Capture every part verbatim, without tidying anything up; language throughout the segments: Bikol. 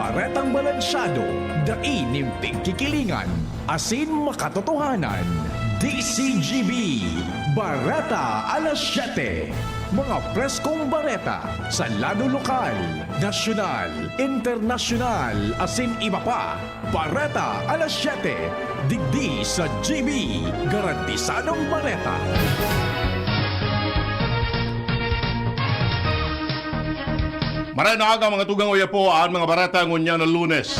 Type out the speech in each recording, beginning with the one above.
Baretang balansyado, dai nin pigkikilingan, asin makatotohanan. D C G B, Bareta alas siyete. Mga preskong bareta sa lado lokal, nasyonal, internasyonal, asin iba pa. Bareta alas siyete, digdi sa G B, garantisadong bareta. Maray na aga, mga tugang, uya po an mga bareta ngunyan na Lunes.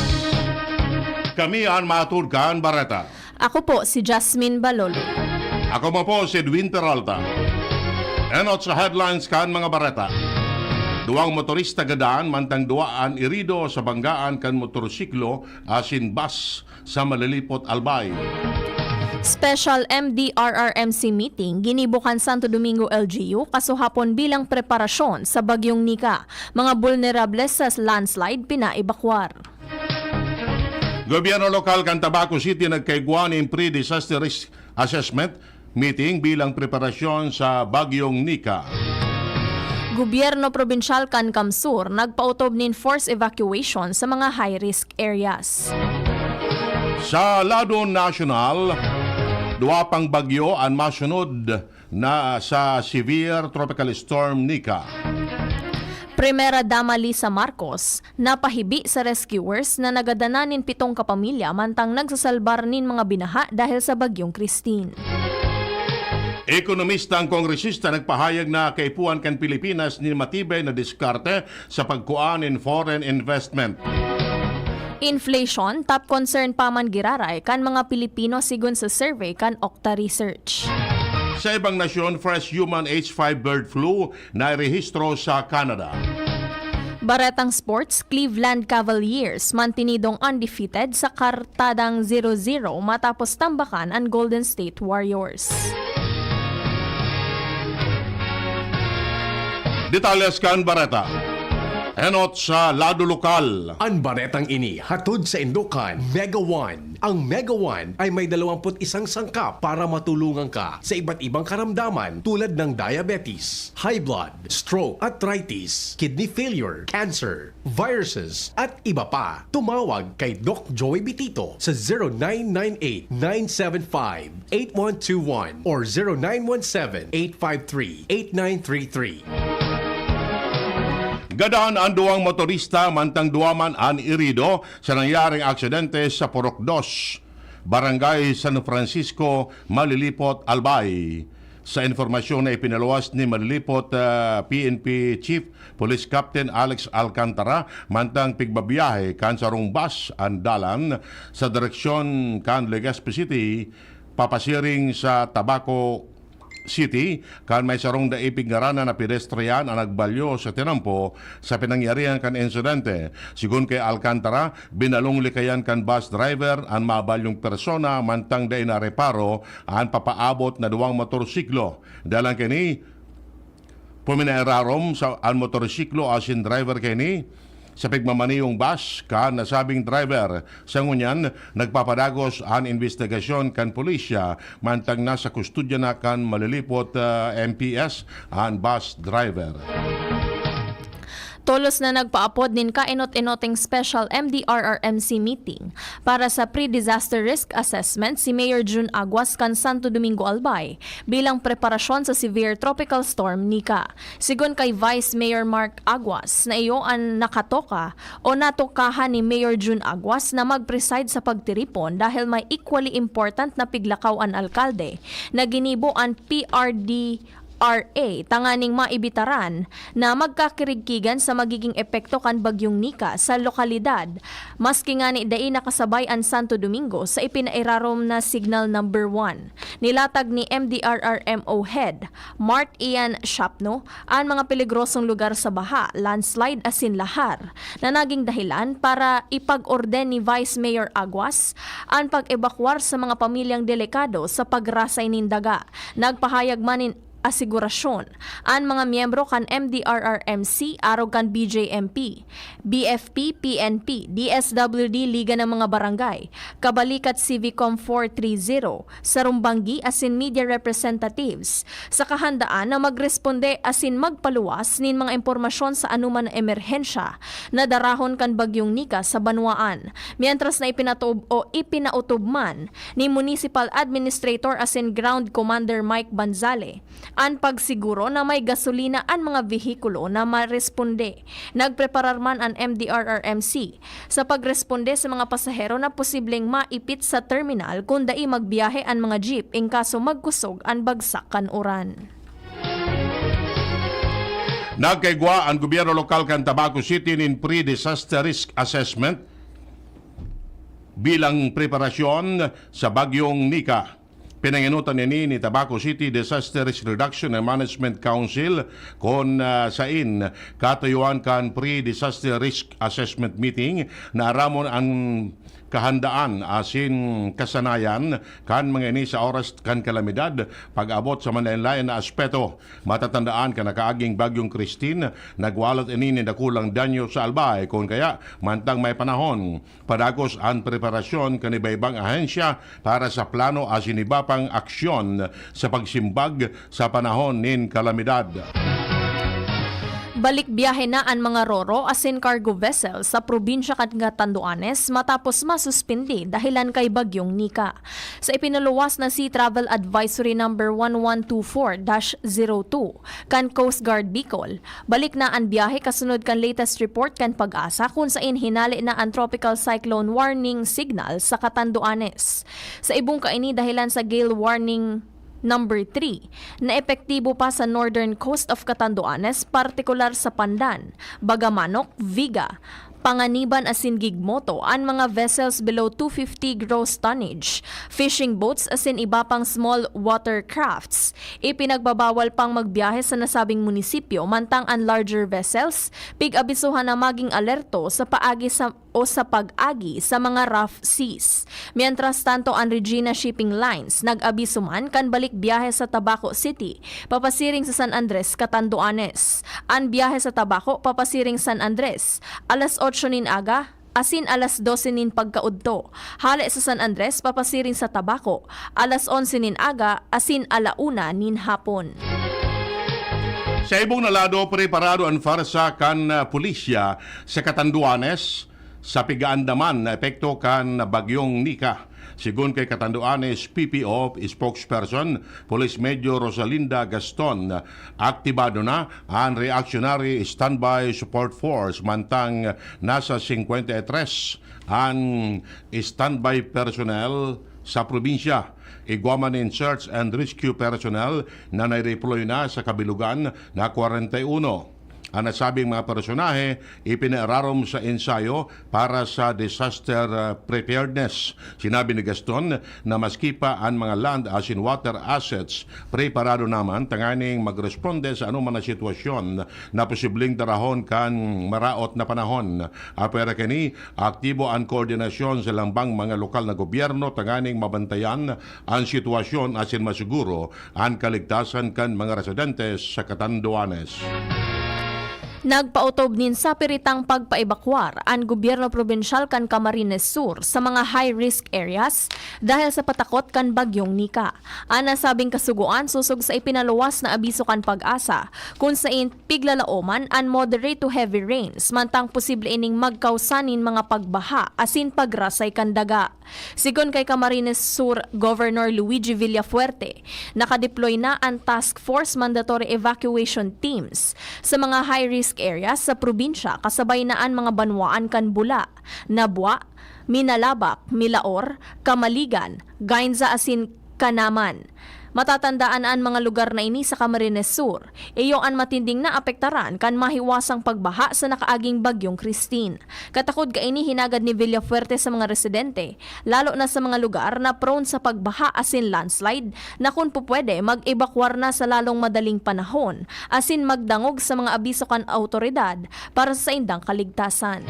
Kami an mahatod kan bareta. Ako po si Jasmine Balolo. Ako man po si Edwin Peralta. Enot sa headlines kan mga bareta. Duwang motorista gadan, mantang duwa an irido sa banggaan kan motorsiklo asin bus sa Malilipot, Albay. Special M D R R M C meeting ginibo kan Santo Domingo L G U kasuhapon bilang preparasyon sa Bagyong Nika. Mga bulnerable sa landslide pinaebakwar. Gobyerno lokal kan Tabaco City nagkaigwa nin pre-disaster risk assessment meeting bilang preparasyon sa Bagyong Nika. Gobyerno probinsyal kan CamSur nagpaotob nin forced evacuation sa mga high-risk areas. Sa lado nasyonal, duwa pang bagyo an masunod na sa severe tropical storm Nika. Primera Dama Lisa Marcos napahibi sa rescuers na nagadanan nin pitong kapamilya mantang nagsasalbar nin mga binaha dahil sa Bagyong Christine. Ekonomista ang kongresista nagpahayag na kaipuhan kan Pilipinas nin matibay na diskarte sa pagkua nin foreign investment. Inflation, top concern pa man giraray kan mga Pilipino sigon sa survey kan Octa Research. Sa ibang nasyon, fresh human H five bird flu nairehistro sa Canada. Baretang sports, Cleveland Cavaliers mantinidong undefeated sa kartadang zero zero matapos tambakan an Golden State Warriors. Detalles kan bareta. Enot sa lado lokal. An baretang ini hatod saindo kan Mega One. Ang Mega One ay may dalawampu't isang sangkap para matulungan ka sa iba't ibang karamdaman tulad ng diabetes, high blood, stroke, arthritis, kidney failure, cancer, viruses, at iba pa. Tumawag kay Doc Joey Bitito sa zero nine nine eight, nine seven five, eight one two one or zero nine one seven, eight five three, eight nine three three. Gadan an duwang motorista, mantang duwa man an irido sa nangyaring aksidente sa Purok Dos, Barangay San Francisco, Malilipot, Albay. Sa impormasyon na ipinaluwas ni Malilipot, ah, P N P Chief Police Captain Alex Alcantara, mantang pigbabiyahe kan sarong bus an dalan sa direksyon kan Legazpi City, papasiring sa Tabaco City, kan may sarong dai pigngaranan na pedestrian an nagbalyo sa tinampo sa pinangyarihan kan insidente. Sigon kay Alcantara, binalong likayan kan bus driver an mabalyong persona, mantang dai nareparo an papaabot na duwang motorsiklo. Dalan kaini, puminairarom sa an motorsiklo asin driver kaini sa pigmamaniyong bus kan nasabing driver. Sa ngunyan, nagpapadagos an imbestigasyon kan pulisya, mantang nasa kustodya na kan Malilipot, ah, M P S an bus driver. Tolos na nagpaapod nin kaenot-enoteng special M D R R M C meeting para sa pre-disaster risk assessment si Mayor Jun Aguas kan Santo Domingo, Albay, bilang preparasyon sa severe tropical storm Nika. Sigon kay Vice Mayor Mark Aguas, na iyo an nakatoka o natokahan ni Mayor Jun Aguas na mag-preside sa pagtiripon dahil may equally important na piglakaw an alkalde na ginibo an P R D R A tanganing maibitaran na magkakirigkigan sa magiging epekto kan Bagyong Nika sa lokalidad, maski ngani dai nakasabay an Santo Domingo sa ipinairarom na Signal Number One. Nilatag ni M D R R M O Head Mart Ian Shapno an mga peligrosong lugar sa baha, landslide asin lahar na naging dahilan para ipag-orden ni Vice Mayor Aguas an pag-ebakwar sa mga pamilyang delikado sa pagrasay nin daga. Nagpahayag man nin asigurasyon an mga miyembro kan M D R R M C arog kan B J M P, B F P, P N P, D S W D, Liga ng mga Barangay, Kabalikat Civicom four three zero, sarumbanggi asin media representatives sa kahandaan na magresponde asin magpaluwas nin mga impormasyon sa anoman na emerhensya na darahon kan Bagyong Nika sa banwaan, mientras na ipinatuob o ipinautob man ni Municipal Administrator asin Ground Commander Mike Banzale an pagsiguro na may gasolina an mga behikulo na maresponde. Nagpreparar man an M D R R M C sa pagresponde sa mga pasahero na posibleng maipit sa terminal kun dai magbiyahe an mga jeep in kaso magkusog an bagsak kan uran. Nagkaigwa an gobyerno lokal kan Tabaco City nin pre-disaster risk assessment bilang preparasyon sa Bagyong Nika. Pinangenotan ini ni Tabaco City Disaster Risk Reduction and Management Council kun ah, sain katuyuan kan pre-disaster risk assessment meeting na aramon an kahandaan asin kasanayan kan mga ini sa oras kan kalamidad pag-abot sa manlaen-laen na aspeto. Matatandaan kan nakaaging Bagyong Christine, nagwalat ini nin dakulang danyo sa Albay, kun kaya mantang may panahon, padagos an preparasyon kan iba-ibang ahensya para sa plano asin iba pang aksyon sa pagsimbag sa panahon nin kalamidad. Balik biyahe na an mga roro asin cargo vessel sa probinsya kan Catanduanes matapos masuspindi dahilan kay Bagyong Nika. Sa ipinaluwas na Sea Travel Advisory Number one one two four dash zero two kan Coast Guard Bicol, balik na an biyahe kasunod kan latest report kan PAGASA kun sain hinale na an Tropical Cyclone Warning Signal sa Catanduanes. Sa ibong kaini dahilan sa Gale Warning Number three, na epektibo pa sa northern coast of Catanduanes, partikular sa Pandan, Bagamanok, Viga, Panganiban asin Gigmoto an mga vessels below two fifty gross tonnage, fishing boats asin iba pang small watercrafts. Ipinagbabawal pang magbiyahe sa nasabing munisipyo, mantang an larger vessels pig-abisohan na maging alerto sa paagi sa o sa pag-agi sa mga rough seas. Mientras tanto, an Regina Shipping Lines nag-abiso man kan balik biyahe sa Tabaco City papasiring sa San Andres, Catanduanes. An biyahe sa Tabaco papasiring San Andres, alas otso nin aga asin alas dose nin pagkaudto. Hale sa San Andres papasiring sa Tabaco, alas onse nin aga asin ala una nin hapon. Sa ibong na lado, preparado an farsa kan ah, pulisya sa Catanduanes sa pigaandaman na epekto kan Bagyong Nika. Sigon kay Catanduanes P P O spokesperson, Police Major Rosalinda Gaston, aktibado na an Reactionary Standby Support Force, mantang nasa singkwenta y tres an standby personnel sa probinsya. Igwa man nin search and rescue personnel na naideploy na sa kabilugan na kwarenta y uno. An nasabing mga personahe ipinaararom sa ensayo para sa disaster ah, preparedness. Sinabi ni Gaston na maski pa an mga land asin water assets, preparado naman tanganing magresponde sa anoman na sitwasyon na posibleng darahon kan maraot na panahon. Apwera kani, aktibo an koordinasyon sa lambang mga lokal na gobyerno tanganing mabantayan an sitwasyon asin masiguro an kaligtasan kan mga residente sa Catanduanes. Nagpaotob nin sapiritang pagpaebakwar an gobyerno probinsyal kan Camarines Sur sa mga high-risk areas dahil sa patakot kan Bagyong Nika. An nasabing kasugoan sosog sa ipinaluwas na abiso kan PAGASA, kun sain piglalaoman an moderate to heavy rains, mantang posible ining magkausa nin mga pagbaha asin pagrasay kan daga. Sigon kay Camarines Sur Governor Luigi Villafuerte, nakadeploy na an Task Force Mandatory Evacuation Teams sa mga high-risk areas sa probinsya, kasabay na an mga banwaan kan Bula, Nabua, Minalabac, Milaor, Camaligan, Gainza asin Canaman. Matatandaan an mga lugar na ini sa Camarines Sur, iyo an matinding naapektaran kan mahiwasang pagbaha sa nakaaging Bagyong Christine. Katakod kaini hinagad ni Villafuerte sa mga residente, lalo na sa mga lugar na prone sa pagbaha asin landslide, na kun pupwede, mag-ebakwar na sa lalong madaling panahon asin magdangog sa mga abiso kan awtoridad para sa saindang kaligtasan.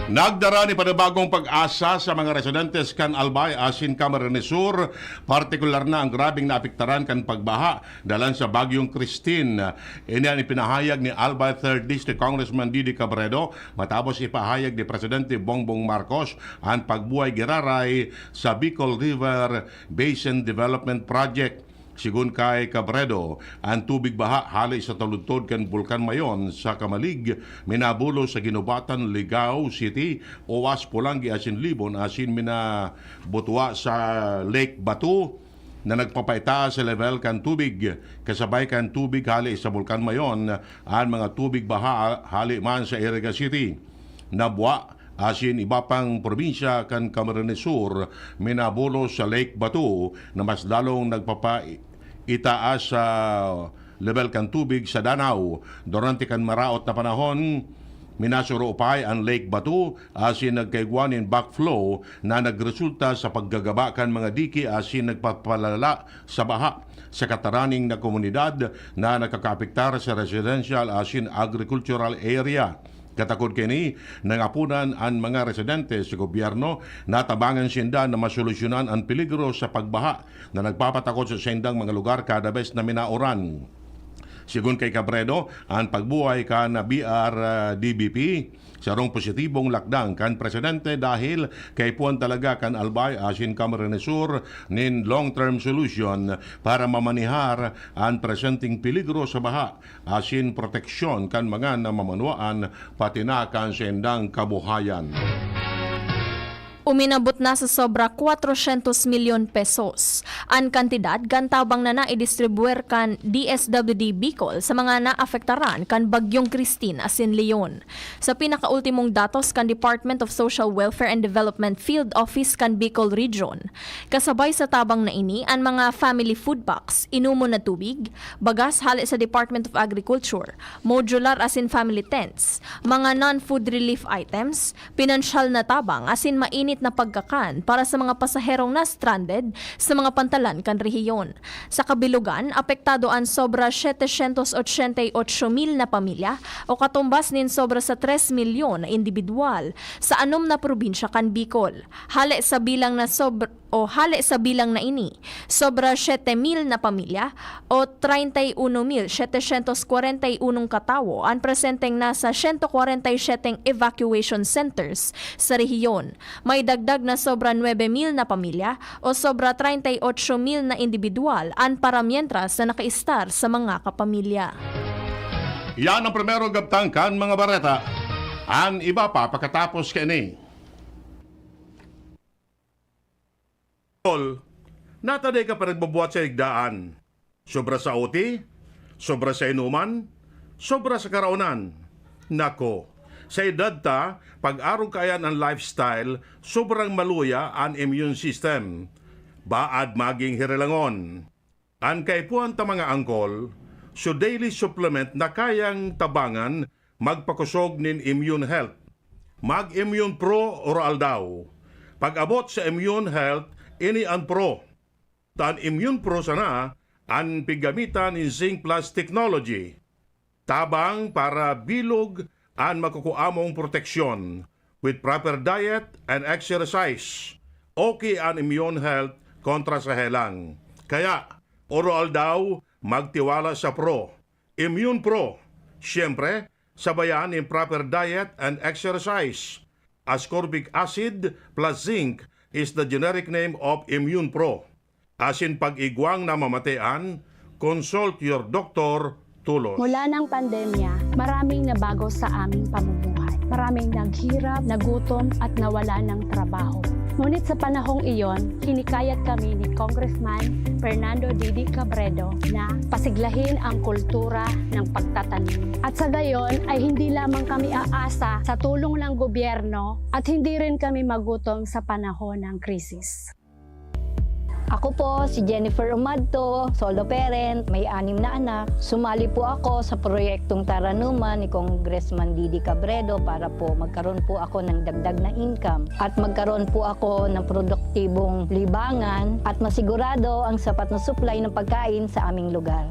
Nagdara ni panibagong pag-asa sa mga residentes kan Albay asin Camarines Sur, partikular na ang grabeng naapektaran kan pagbaha dalan sa Bagyong Christine. Ini an ipinahayag ni Albay Third District Congressman Didi Cabredo matapos ipahayag ni Presidente Bongbong Marcos an pagbuhay giraray sa Bicol River Basin Development Project. Sigon kay Cabredo, an tubig baha hale sa taludtod kan Bulkan Mayon sa Camalig minabulos sa Guinobatan, Ligao City, Oas, Polangui asin Libon asin minabutwa sa Lake Batu na nagpapaitaas sa level kan tubig. Kasabay kan tubig hale sa Bulkan Mayon, an mga tubig baha hale man sa Iriga City, Nabua asin iba pang probinsya kan Camarines Sur minabulos sa Lake Batu na mas lalong nagpapaitaas sa lebel kan tubig sa danaw. Durante kan maraot na panahon, minasuruupay an Lake Batu asin nagkaigwa nin backflow na nagresulta sa paggagaba kan mga dike asin nagpapalala sa baha sa kataraning na komunidad na nakakaapektar sa residential asin agricultural area. Katakod kaini, nangaponan an mga residente sa gobyerno na tabangan sinda na masolusyonan an peligro sa pagbaha na nagpapatakot sa saindang mga lugar kada bes na minauran. Sigon kay Cabredo, an pagbuhay kan B R D B P sarong positibong lakdang kan presidente dahil kaipuhan talaga kan Albay asin Camarines Sur nin long-term solution para mamanihar an presenteng peligro sa baha asin proteksyon kan mga namamanwaan pati na kan saindang kabuhayan. Uminabot na sa sobra kwatrosyentos milyon pesos an kantidad kan tabang na naidistribuer kan D S W D Bicol sa mga naapektaran kan Bagyong Christine asin Leon. Sa pinakaultimong datos kan Department of Social Welfare and Development Field Office kan Bicol Region, kasabay sa tabang na ini an mga family food packs, inomon na tubig, bagas hale sa Department of Agriculture, modular asin family tents, mga non-food relief items, pinansyal na tabang asin mainit na pagkakan para sa mga pasaherong na-stranded sa mga pantalan kan rehiyon. Sa kabilogan, apektado an sobra setecientos ochenta y ocho mil na pamilya o katumbas nin sobra sa tres milyon na indibidwal sa anom na probinsya kan Bicol. Hale sa bilang na sobra o hale sa bilang na ini, sobra siyete mil na pamilya o treinta y uno mil setecientos kwarenta y uno katawo an presenteng nasa siyento kwarenta y siyete evacuation centers sa rehiyon. May dagdag na sobra nuebe mil na pamilya o sobra treinta y ocho mil na indibidwal an paramientras na nakaistar sa mga kapamilya. Yan ang primero gabtang kan mga bareta. An iba pa pakatapos kaini. Tol, nataday ka pa nagbubuhat sa higdaan. Sobra sa O T, sobra sa inuman, sobra sa karaonan. Nako, sa edad ta, pag-arog kaiyan an lifestyle, sobrang maluya an immune system. Baad maging hirilangon. An kaipuhan ta mga angkol, so daily supplement na kayang tabangan magpakosog nin immune health. Mag-Immune Pro oro-aldaw. Pag-abot sa immune health, ini an pro. Ta an Immune Pro sana an piggamitan nin Zinc Plus technology. Tabang para bilog an makukua mong proteksyon. With proper diet and exercise, okay an immune health kontra sa helang. Kaya, oro-aldaw, magtiwala sa Pro. Immune Pro. Siyempre, sabayan nin proper diet and exercise. Ascorbic acid plus zinc is the generic name of Immune Pro. Asin pag-igwang namamatean, consult your doctor tolos. Mula ng pandemya, maraming nabago sa aming pamumuhay. Maraming naghirap, nagutom at nawala ng trabaho. Ngunit sa panahong iyon, hinikayat kami ni Congressman Fernando Didi Cabredo na pasiglahin ang kultura ng pagtatanim. At sa gayon ay hindi lamang kami aasa sa tulong ng gobyerno at hindi rin kami magutom sa panahon ng krisis. Ako po si Jennifer Umadto, solo parent, may anim na anak. Sumali po ako sa proyektong Taranuman ni Congressman Didi Cabredo para po magkaroon po ako ng dagdag na income at magkaroon po ako ng produktibong libangan at masigurado ang sapat na supply ng pagkain sa aming lugar.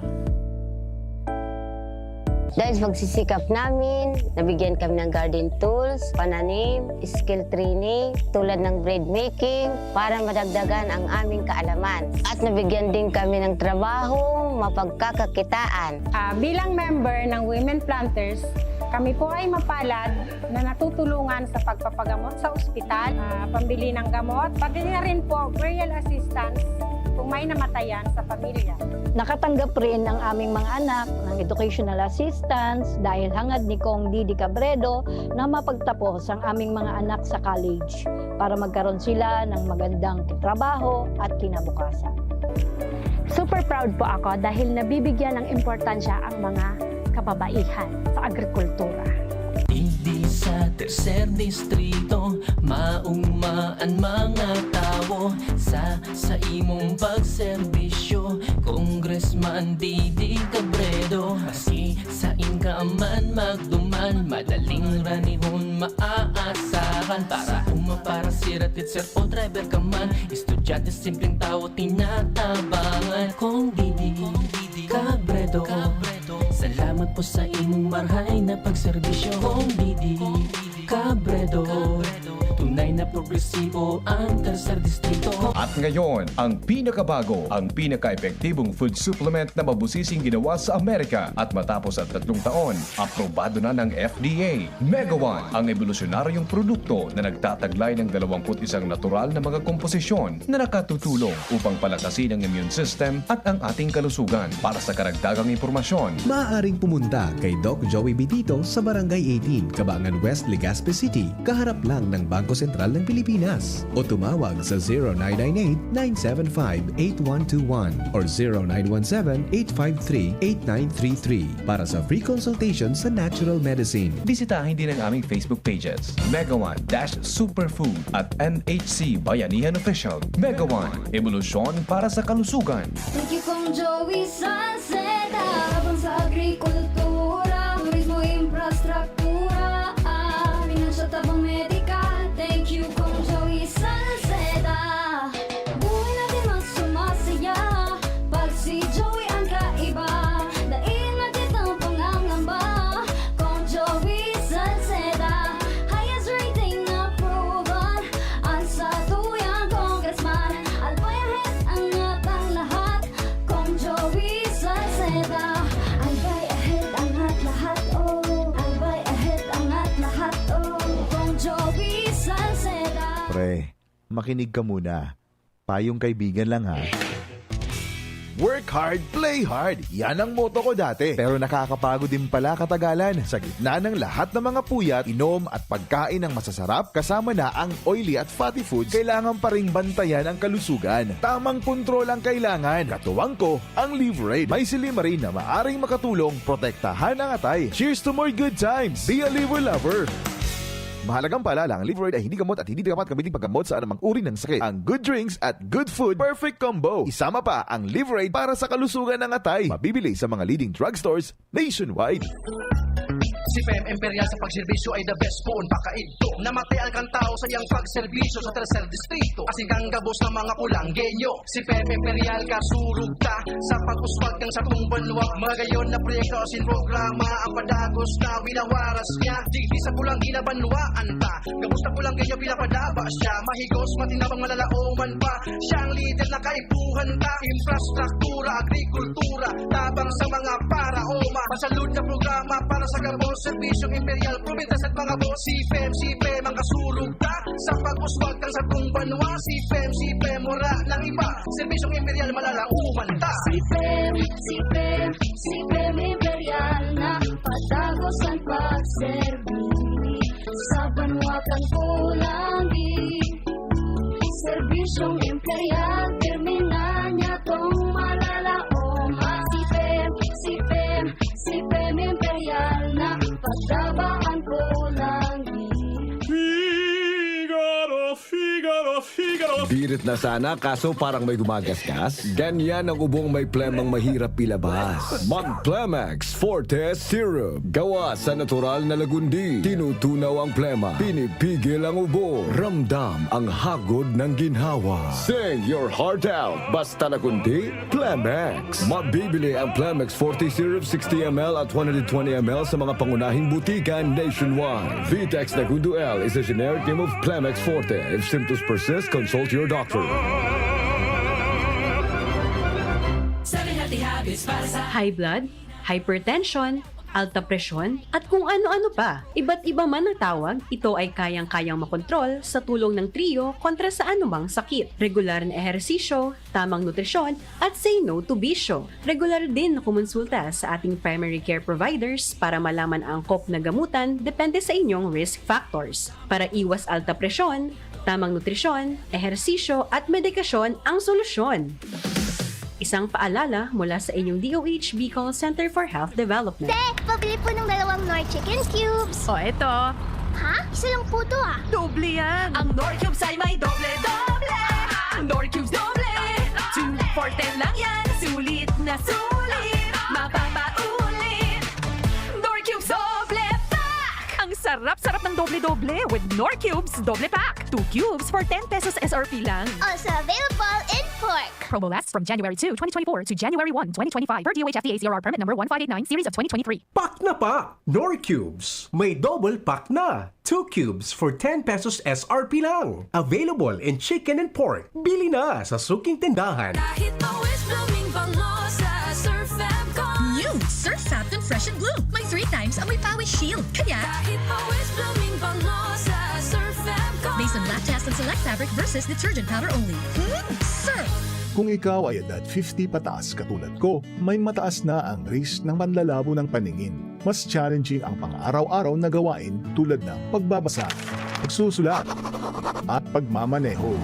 Dahil sa pagsisikap namin, nabigyan kami ng garden tools, pananim, skill training, tulad ng bread making, para madagdagan ang aming kaalaman. At nabigyan din kami ng trabaho, mapagkakakitaan. Ah, bilang member ng Women Planters, kami po ay mapalad na natutulungan sa pagpapagamot sa ospital, ah, pambili ng gamot, pati na rin po burial assistance kung may namatayan sa pamilya. Nakatanggap rin ang aming mga anak ng educational assistance dahil hangad ni Cong Didi Cabredo na mapagtapos ang aming mga anak sa college para magkaroon sila ng magandang trabaho at kinabukasan. Super proud po ako dahil nabibigyan ng importansya ang mga kababaihan sa agrikultura. Digdi sa Tercer Distrito, mauma an mga tawo sa, sa imong pagserbisyo, Congressman Didi Cabredo. Maski sain ka man magduman, madaling ranihon maaasahan. Para uma, para sira, teacher o driver ka man, estudyante, simpleng tawo, tinatabangan. Cong Didi Cabredo, salamat po sa imong marahay na pagserbisyo. Cong Didi Cabredo, tunay na progresibo ang Tercer Distrito. At ngayon, ang pinakabago, ang pinaka-epektibong food supplement na mabusising ginawa sa Amerika. At matapos ang tatlong taon, aprobado na ng F D A. Mega One, ang ebolusyonaryong produkto na nagtataglay ng dalawampu't isang natural na mga komposisyon na nakatutulong upang palakasin ang immune system at ang ating kalusugan. Para sa karagdagang impormasyon, maaaring pumunta kay Doc Joey Bitito sa Barangay eighteen, Cabangan West, Legazpi City, kaharap lang ng Bangko Sentral ng Pilipinas. O tumawag sa zero nine nine eight, nine seven five, eight one two one or zero nine one seven, eight five three, eight nine three three para sa free consultation sa natural medicine. Bisitahin din ang aming Facebook pages, Mega One dash Superfood at M H C Bayanihan Official. Mega One, ebolusyon para sa kalusugan. Thank you, Cong Joey Salceda. Tabang sa agrikultura, turismo, infrastruktura, ah, pinansyal, tabang medikal. Thank you, Cong Joey Salceda. Buhay natin mas sumasaya pag si Joey ang kaiba. Dai na kitang pangangamba, Cong Joey Salceda. Highest rating na proven, ang satuyang congressman. Albay ahead ang atang lahat, Cong Joey Salceda. Albay ahead ang at lahat, oh. Albay ahead ang at lahat, oh. Cong Joey Salceda. Pre, makinig ka muna. Payong kaibigan lang, ha. Work hard, play hard. Yan ang motto ko dati. Pero nakakapagod din pala katagalan. Sa gitna ng lahat ng mga puyat, inom at pagkain ng masasarap, kasama na ang oily at fatty foods, kailangan pa ring bantayan ang kalusugan. Tamang kontrol ang kailangan. Katuwang ko, ang Livraid. May silymarin na maaring makatulong protektahan ang atay. Cheers to more good times! Be a Liver Lover! Mahalagang paalala, ang Livraid ay hindi gamot at hindi dapat gamitin paggamot sa anumang uri ng sakit. Ang good drinks at good food, perfect combo. Isama pa ang Livraid para sa kalusugan ng atay. Mabibili sa mga leading drugstores nationwide. Si P M Imperial sa pagserbisyo ay the best poon pakaidto. Namatay ang kantao sa iyang pagserbisyo sa Tercer Distrito. Asin kang gabos ng mga Pulanggenyo. Si P M Imperial kasurog ta sa pag-uswag kan satong banwa. Magayon na proyekto asin programa ang padagos na winawaras niya. Digdi sa Pulanggi na banwaan ta. Gabos na Pulanggenyo pinapadaba siya. Mahigos, matinabang, malalaoman pa. Siya ang lider na kaipuhan ta. Infrastruktura, agrikultura, tabang sa mga paraoma. Masalud na programa para sa gabos. Serbisyong Imperial, probinsya sa mga boss. Si P M, si P M ang kasurog ta sa pag-uswag kan satong banwa. Si P M, si P M, wala nang iba. Serbisyong Imperial, malalaoman ta. Si P M, si P M, si P M Imperial na padagos ang pagserbi sa banwa kan Pulanggi. Serbisyong Imperial, pirmi na niya tong malalaoman. Si P M, si P M, si P M Imperial na padaba ang Pulanggi. Figaro, Figaro. Birit na sana, kaso parang may gumagasgas. Ganyan ang ubong may plemang mahirap ilabas. Mag Plemex Forte Syrup. Gawa sa natural na lagundi. Tinutunaw ang plema. Pinipigil ang ubo. Ramdam ang hagod ng ginhawa. Sing your heart out. Basta lagundi, Plemex. Mabibili ang Plemex Forte Syrup sixty M L at one hundred twenty M L sa mga pangunahing butika nationwide. Vitex Nagundo L is a generic name of Plemex Forte. If symptoms persist, consult your doctor. Seven Healthy Habits para sa high blood, hypertension, alta presyon, at kung ano-ano pa. Iba't iba man ang tawag, ito ay kayang-kayang makontrol sa tulong ng trio kontra sa anumang sakit. Regular na ehersisyo, tamang nutrisyon, at say no to bisyo. Regular din na kumonsulta sa ating primary care providers para malaman ang angkop na gamutan depende sa inyong risk factors. Para iwas alta presyon, tamang nutrisyon, ehersisyo at medikasyon ang solusyon. Isang paalala mula sa inyong D O H Bicol Center for Health Development. Te, pabili po ng dalawang Knorr Chicken Cubes. O eto, Ha? Isa lang po to ah. Doble yan! Ang Knorr Cubes ay may doble-doble! Ang Knorr Cubes doble! Two for ten lang yan! Sulit na sulit! Mapapaulit! Knorr Cubes Doble Pack! Ang sarap-sarap ng doble-doble with Knorr Cubes Doble Pack. Two cubes for ten pesos S R P lang. Also available in pork. Promo lasts from January two, twenty twenty-four to January one, twenty twenty-five per D O H F T A C R R permit number one five eight nine series of twenty twenty-three. Pak na pak! Knorr Cubes! May double pack na! Two cubes for ten pesos S R P lang! Available in chicken and pork. Bili na sa suking tindahan! Kahit pawis blooming bango sa Surf Fab Con. New Surf Fab Confession Blue. May three times amoy pawis shield. Kaya, Kahit pawis blooming bango sa Surf Fab Con. Based on lab test and select fabric versus detergent powder only. Hmm, Surf! Kung ikaw ay edad fifty pataas katulad ko, may mataas na ang risk ng panlalabo ng paningin. Mas challenging ang pang-araw-araw na gawain tulad ng pagbabasa, pagsusulat, at pagmamaneho.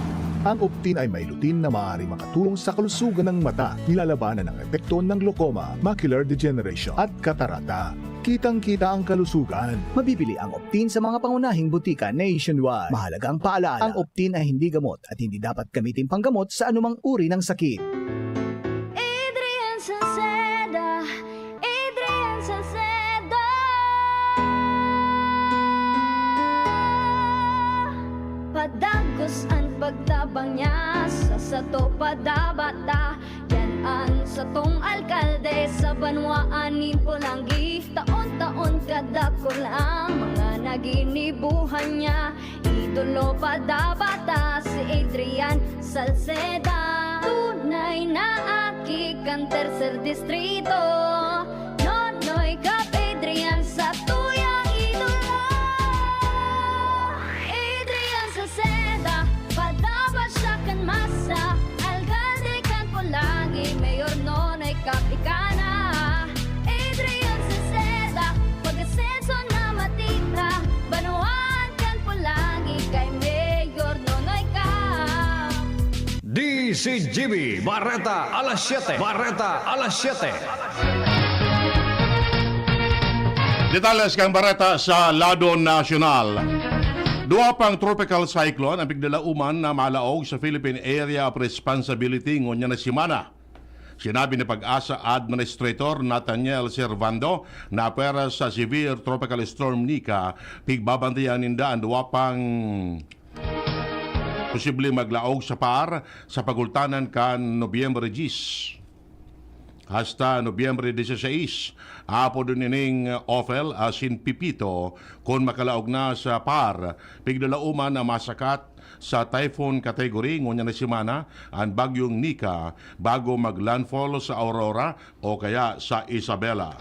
Ang Optin ay may lutein na maaaring makatulong sa kalusugan ng mata. Nilalabanan ang epekto ng glaucoma, macular degeneration, at katarata. Kitang-kita ang kalusugan. Mabibili ang Optin sa mga pangunahing butika nationwide. Mahalagang paalala, ang Optin ay hindi gamot at hindi dapat gamitin panggamot sa anumang uri ng sakit. Adrian Salceda, Adrian Salceda. Padagos an pagtabang niya sa sato padabata. Yan an satong alkalde sa banwaan nin Polangui. Taon-taon kadakul ang mga naginibuhan niya. Idolo padabata si Adrian Salceda. Tunay na aki kan tercer distrito. Nonoy Cap Adrian sa tuyang idolo. Adrian Salceda, padabata siya kan masa. Alkalde kan Polangui, Mayor Nonoy Cap ika na. Adrian Salceda, pag-asenso na matita. Banwaan kan Polangui kay Mayor Nonoy Cap. D C G B, Bareta alas siyete. Bareta alas siyete. Detalles kan bareta sa lado nasyonal. Duwa pang tropical cyclone ang pigdalauman na malaog sa Philippine Area of Responsibility ngunyan na semana. Sinabi ni PAGASA Administrator Nathaniel Servando na apwera sa severe Tropical Storm Nika, pigbabantayan ninda ang duwa pang posibleng maglaog sa PAR sa pagultanan kan Nobyembre diyes hasta Nobyembre diseseis. Apodon ining Ophel asin Pepito kun makalaog na sa PAR. Piglalauman na masakat sa typhoon category ngunyan na semana an Bagyong Nika bago mag-landfall sa Aurora o kaya sa Isabela.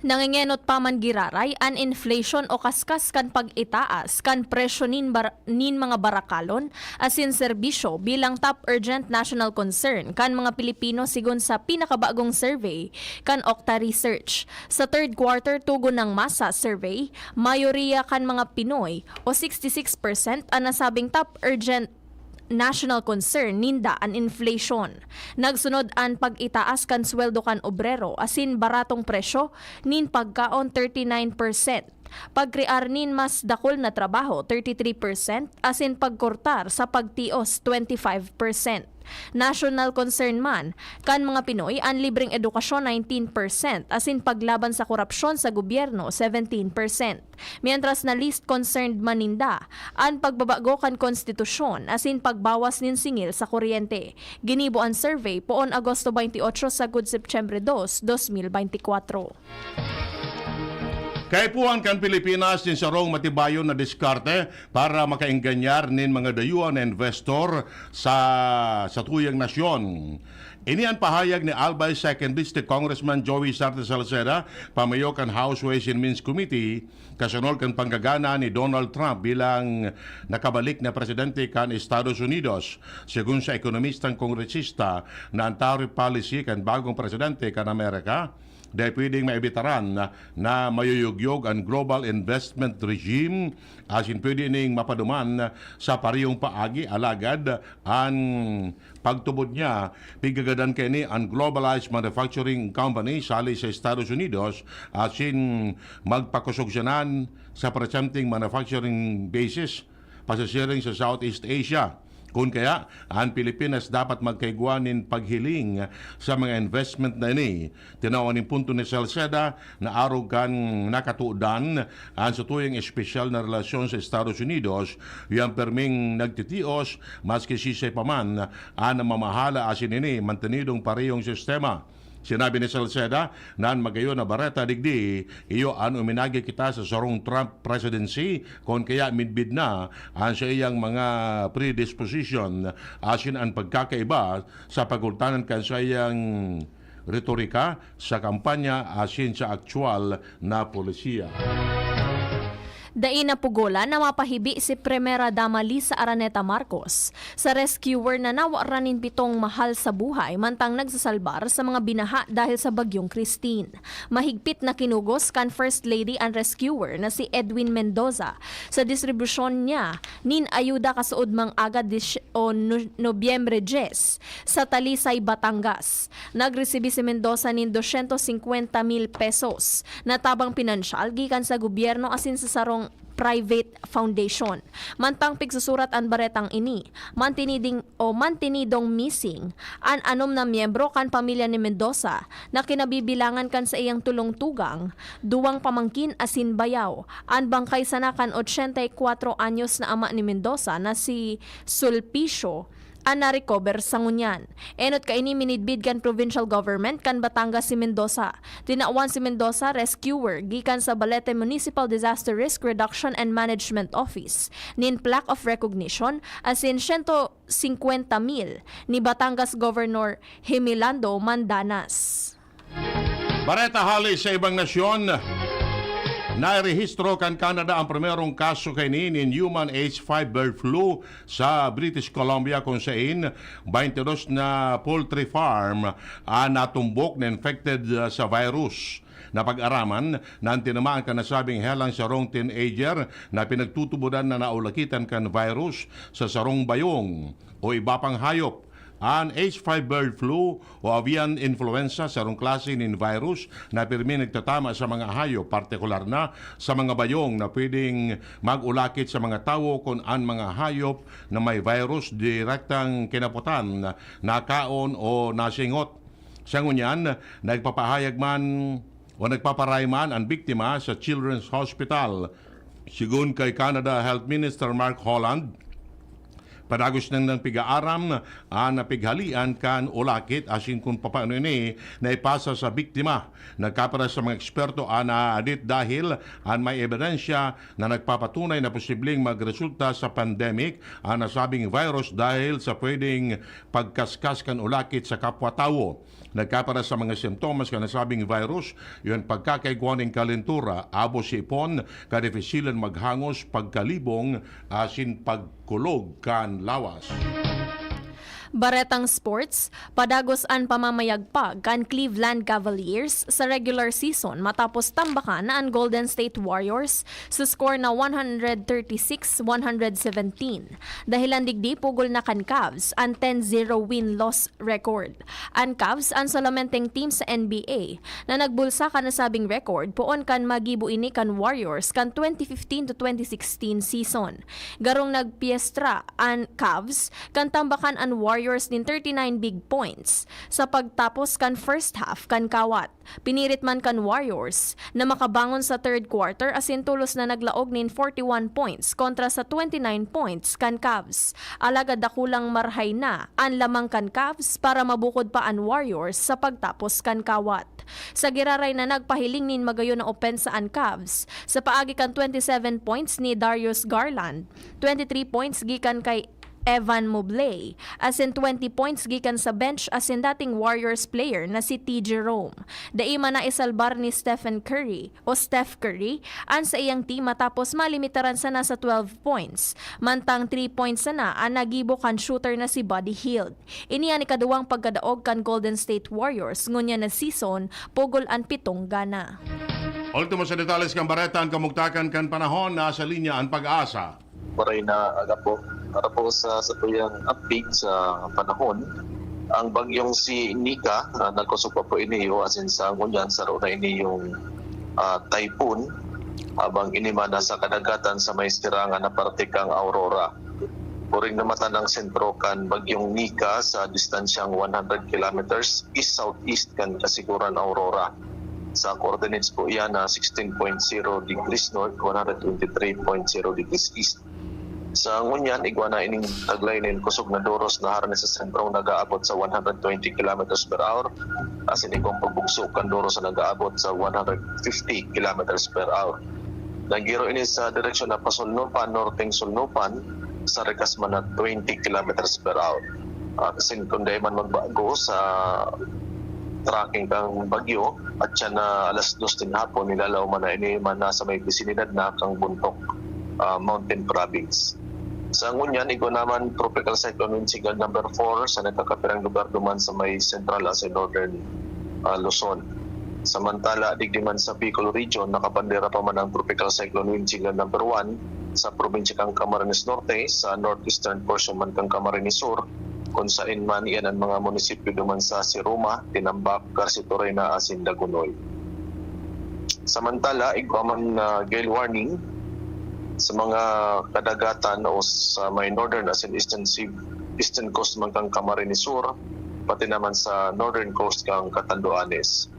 Nangengenot pa man giraray an inflation o kaskas kan pag-itaas kan presyo nin, bar- nin mga barakalon asin serbisyo bilang top urgent national concern kan mga Pilipino, sigon sa pinakabagong survey kan Okta Research. Sa third quarter, tugon nang masa survey, mayoriya kan mga Pinoy o sixty-six percent an nasabing top urgent national concern ninda an inflation. Nagsunod an pag-itaas kan sweldo kan obrero asin baratong presyo nin pagkaon, thirty-nine percent. Pagkrear nin mas dakul na trabaho, thirty-three percent, asin pagkortar sa pagtios, twenty-five percent. National concern man kan mga Pinoy an libreng edukasyon, nineteen percent, asin paglaban sa korapsyon sa gobyerno, seventeen percent. Mientras na least concerned man ninda an pagbabago kan konstitusyon asin pagbawas nin singil sa kuryente. Ginibo an survey poon Agosto twenty-eight sagkod Setyembre dos, dos mil beintikwatro. Kaipuhan kan Pilipinas nin sarong matibayon na diskarte para makaengganyar nin mga dayuhan na investor sa satuyang nasyon. Ini an pahayag ni Albay Second District Congressman Joey Sarte Salceda, pamayo kan House Ways and Means Committee, kasunod kan panggagana ni Donald Trump bilang nakabalik na presidente kan Estados Unidos. Segun sa ekonomistang kongresista na an tariff policy kan bagong presidente kan Amerika, dai pwedeng maibitaran na, na mayuyugyog an global investment regime, asin pwede ning mapaduman sa parehong paagi, alagad an pagtubod niya, pigagadan kaini an globalized manufacturing company sali sa Estados Unidos, asin magpakosog siya nan sa presenteng manufacturing basis pasisiring sa Southeast Asia. Kun kaya, an Pilipinas dapat magkaigwa nin paghiling sa mga investment na ini. Tinawan nin punto ni Salceda na arog kan nakatuodan an satuyang espesyal na relasyon sa Estados Unidos, yan perming nagtitios, maski sisay pa man an mamahala asin ini mantenidong parehong sistema. Sinabi ni Salceda na an magayon na bareta digdi, iyo an uminagi kita sa sarong Trump presidency, kun kaya midbid na an saiyang mga predisposition asin an pagkakaiba sa pagultanan kan saiyang retorika sa kampanya asin sa aktual na polisiya. Dai napugolan na mapahibi si Primera Dama Liza Araneta Marcos sa rescuer na nawaran nin pitong mahal sa buhay mantang nagsasalbar sa mga binaha dahil sa Bagyong Christine. Mahigpit na kinugos kan First Lady an rescuer na si Edwin Mendoza sa distribusyon niya nin ayuda kasuodmang aga dis-, o No-, Nobyembre dyes sa Talisay, Batangas. Nagresibi si Mendoza nin dosyentos singkwenta mil pesos na tabang pinansyal gikan sa gobyerno asin sa sarong private foundation. Mantang pigsusurat an baretang ini, mantiniding o mantinidong missing an anom na miyembro kan pamilya ni Mendoza na kinabibilangan kan saiyang tulong tugang, duwang pamangkin asin bayaw. An bangkay sana kan ochenta y cuatro anyos na ama ni Mendoza na si Sulpicio an na-recover sa ngunyan. Enot kaini minidbid kan provincial government kan Batangas si Mendoza. Tinawan si Mendoza, rescuer, gikan sa Balete Municipal Disaster Risk Reduction and Management Office, nin plaque of recognition asin siyento singkwenta mil ni Batangas Governor Himilando Mandanas. Bareta hali sa ibang nasyon. Nairehistro kan Canada ang primerong kaso kaini nin human H five bird flu sa British Columbia, kun sain twenty-two na poultry farm an natumbok na infected, ah, sa virus. Napag-araman na an tinamaan kan nasabing helang sarong teenager na pinagtutubodan na naulakitan kan virus sa sarong bayong o iba pang hayop. An H five bird flu o avian influenza, sarong klase nin virus na pirmi nagtatama sa mga hayop, partikular na sa mga bayong na pwedeng mag-ulakit sa mga tawo kun an mga hayop na may virus direktang kinapotan, nakaon o nasingot. Sa ngunyan, nagpapahayag man o nagpaparay man an biktima sa Children's Hospital. Sigon kay Canada Health Minister Mark Holland, padagos nang nang pig-aaram an napighalian kan ulakit asin kun papaano ini naipasa sa biktima. Nagkapara sa mga eksperto an naadit dahil an may ebidensya na nagpapatunay na posibleng magresulta sa pandemic an nasabing virus dahil sa pwedeng pagkaskas kan ulakit sa kapwa-tawo. Nagkapara sa mga simptomas kan nasabing virus, iyo an pagkakaigwa nin kalentura, abo sa ipon, kadifisilan maghangos, pagkalibong, asin pagkulog kan lawas. Baretang Sports, padagos an pamamayagpag kan Cleveland Cavaliers sa regular season matapos tambakan na an Golden State Warriors sa score na one hundred thirty-six one hundred seventeen. Dahilan digdi, pugol na kan Cavs an ten zero win-loss record. An Cavs an solomenteng team sa N B A na nagbulsa kan nasabing record poon kan magibo ini kan Warriors kan twenty fifteen to twenty sixteen season. Garong nagpiestra an Cavs kan tambakan an Warriors nin thirty-nine big points sa pagtapos kan first half kan kawat. Pinirit man kan Warriors na makabangon sa third quarter asin tolos na naglaog nin forty-one points kontra sa twenty-nine points kan Cavs. Alagad dakulang marhay na an lamang kan Cavs para mabukod pa an Warriors sa pagtapos kan kawat. Sa giraray na nagpahiling nin magayon na opensa an Cavs, sa paagi kan twenty-seven points ni Darius Garland, twenty-three points gikan kay Evan Mobley, asin twenty points gikan sa bench asin dating Warriors player na si T Jerome. Dai man naisalbar ni Stephen Curry o Steph Curry an saiyang team matapos malimitaran sana sa twelve points, mantang three points sana an nagibo kan shooter na si Buddy Hield. Ini an ikaduwang pagkadaog kan Golden State Warriors ngunyan na season, pugol an pitong gana. Ultimo sa detalles kan bareta, an kamugtakan kan panahon, nasa linya an Pag-asa. Maray na aga po. Para po sa satuyang update sa panahon, ang bagyong si Nika, ah, nagkusog pa po ini, o asin sa ngunyan, saro na ini yung, ah, typhoon. Habang ini man nasa kadagatan sa may sirangan na parte kang Aurora. Puring namatan ang sentro kan bagyong Nika sa distansyang one hundred kilometers east-southeast kan Kasiguran, Aurora. Sa coordinates po iyan na sixteen point zero degrees north, one hundred twenty-three point zero degrees east. Sa ngunyan, igwa na ining taglay nin kusog na doros na harani sa sentrong nag-aabot sa one hundred twenty kilometers per hour, asin igwang pagbugso kan doros na nag-aabot sa one hundred fifty kilometers per hour. Nagiro ini sa direksyon na pasulnupan, norteng sulnupan, sa rikas man na twenty kilometers per hour. Ah, asin kun dai man magbago sa tracking kan bagyo, at siya na alas dos nin hapon, nilalaoman na ini man nasa may bisinidad na kan Bontoc, ah, Mountain Province. Sa ngunyan, igwa naman Tropical Cyclone Wind Signal number four sa nagkakapirang lugar duman sa may central asin northern, ah, Luzon. Samantala, digdi man sa Bicol Region, nakabandera pa man ang Tropical Cyclone Wind Signal number one sa probinsya kan Camarines Norte, sa northeastern portion man kan Camarines Sur, kun saen man iyan an mga munisipyo duman sa Siruma, Tinambac, Garcitorena asin Dagonoy. Samantala, igwa man na gale warning sa mga kadagatan o sa may northern asin eastern sea, eastern coast man kan Camarines Sur, pati naman sa northern coast kan Catanduanes.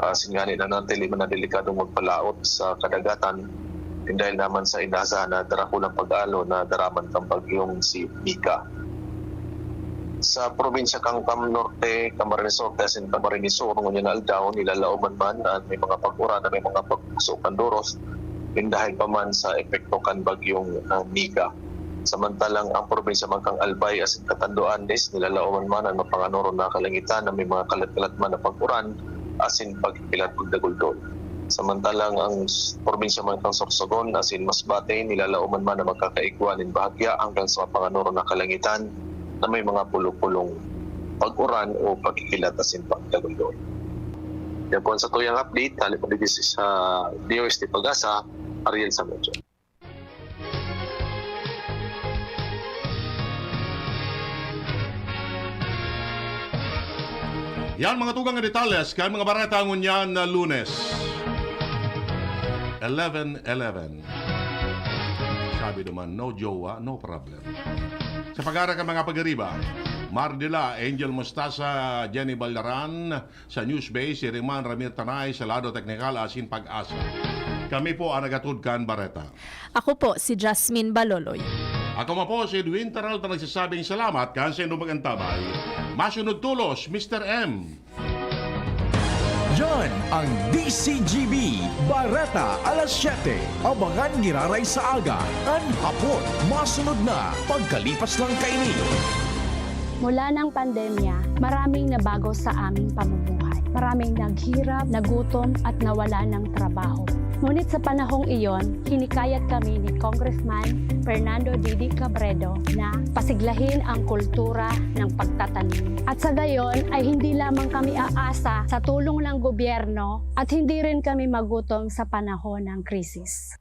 Ah, asin ngani nanatili man na delikadong magpalaot sa kadagatan, dahil naman sa inasahan na darakulang pag-alo na daraman kan bagyong si Nika. Sa probinsya kan Cam Norte, Camarines Norte, asin Camarines Sur, ngunyan na aldaw, nilalaoman man an may mga pag-uran na may mga pagso kan doros, dahil pa man sa epekto kan bagyong, ah, Nika. Samantalang ang probinsya man kan Albay asin Catanduanes, nilalaoman man an mapanganoron na kalangitan na may mga kalat-kalat man na pag-uran asin pagkikilat pagdaguldol. Samantalang ang s-, probinsya man kan Sorsogon asin Masbate, nilalaoman man na magkakaigwa nin bahagya hanggang sa mapanganoron na kalangitan na may mga pulo-pulong pag-uran o pagkikilat asin pagdaguldol. Yan po ang satuyang update. Hali po digdi sa D O S T Pag-asa, Ariel Samudio. Yan mga tugang na detalles kan mga bareta ngunyan na Lunes, eleven eleven. Sabi naman, no jowa, no problem. Sa pag-arak ang mga pag-ariba, Mardila, Angel Mostasa, Jenny Baldaran, sa News Base, si Riman Ramir Tanay sa lado teknikal asin Pag-asa. Kami po ang nagatod kan bareta. Ako po si Jasmine Baloloy. Ako man po si Edwin Peralta, nagsasabing salamat kan sa inyong pag-antabay. Masunod tolos, Mister M. Yan ang D C G B, Bareta alas siyete. Abangan giraray sa aga, an hapon. Masunod na, pagkalipas lang kaini. Mula ng pandemya, maraming nabago sa aming pamumuhay. Maraming naghirap, nagutom, at nawala ng trabaho. Ngunit sa panahong iyon, hinikayat kami ni Congressman Fernando Didi Cabredo na pasiglahin ang kultura ng pagtatanim. At sa gayon ay hindi lamang kami aasa sa tulong ng gobyerno at hindi rin kami magutom sa panahon ng krisis.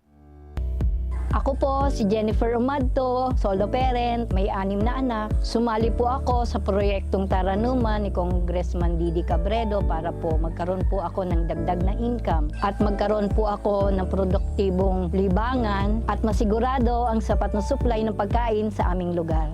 Ako po si Jennifer Umadto, solo parent, may anim na anak. Sumali po ako sa proyektong Taranuman ni Congressman Didi Cabredo para po magkaroon po ako ng dagdag na income at magkaroon po ako ng produktibong libangan at masigurado ang sapat na supply ng pagkain sa aming lugar.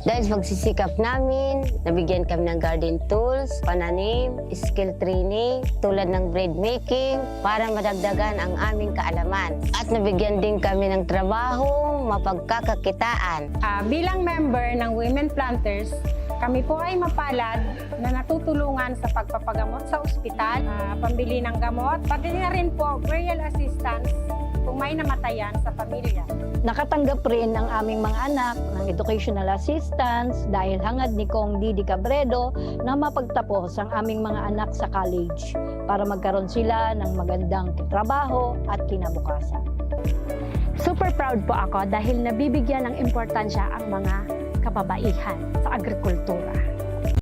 Dahil sa pagsisikap namin, nabigyan kami ng garden tools, pananim, skill training, tulad ng bread making, para madagdagan ang aming kaalaman. At nabigyan din kami ng trabahong mapagkakakitaan. Ah, bilang member ng Women Planters, kami po ay mapalad na natutulungan sa pagpapagamot sa ospital, ah, pambili ng gamot, pati na rin po burial assistance kung may namatayan sa pamilya. Nakatanggap rin ang aming mga anak ng educational assistance dahil hangad ni Cong Didi Cabredo na mapagtapos ang aming mga anak sa college para magkaroon sila ng magandang trabaho at kinabukasan. Super proud po ako dahil nabibigyan ng importansya ang mga kababaihan sa agrikultura.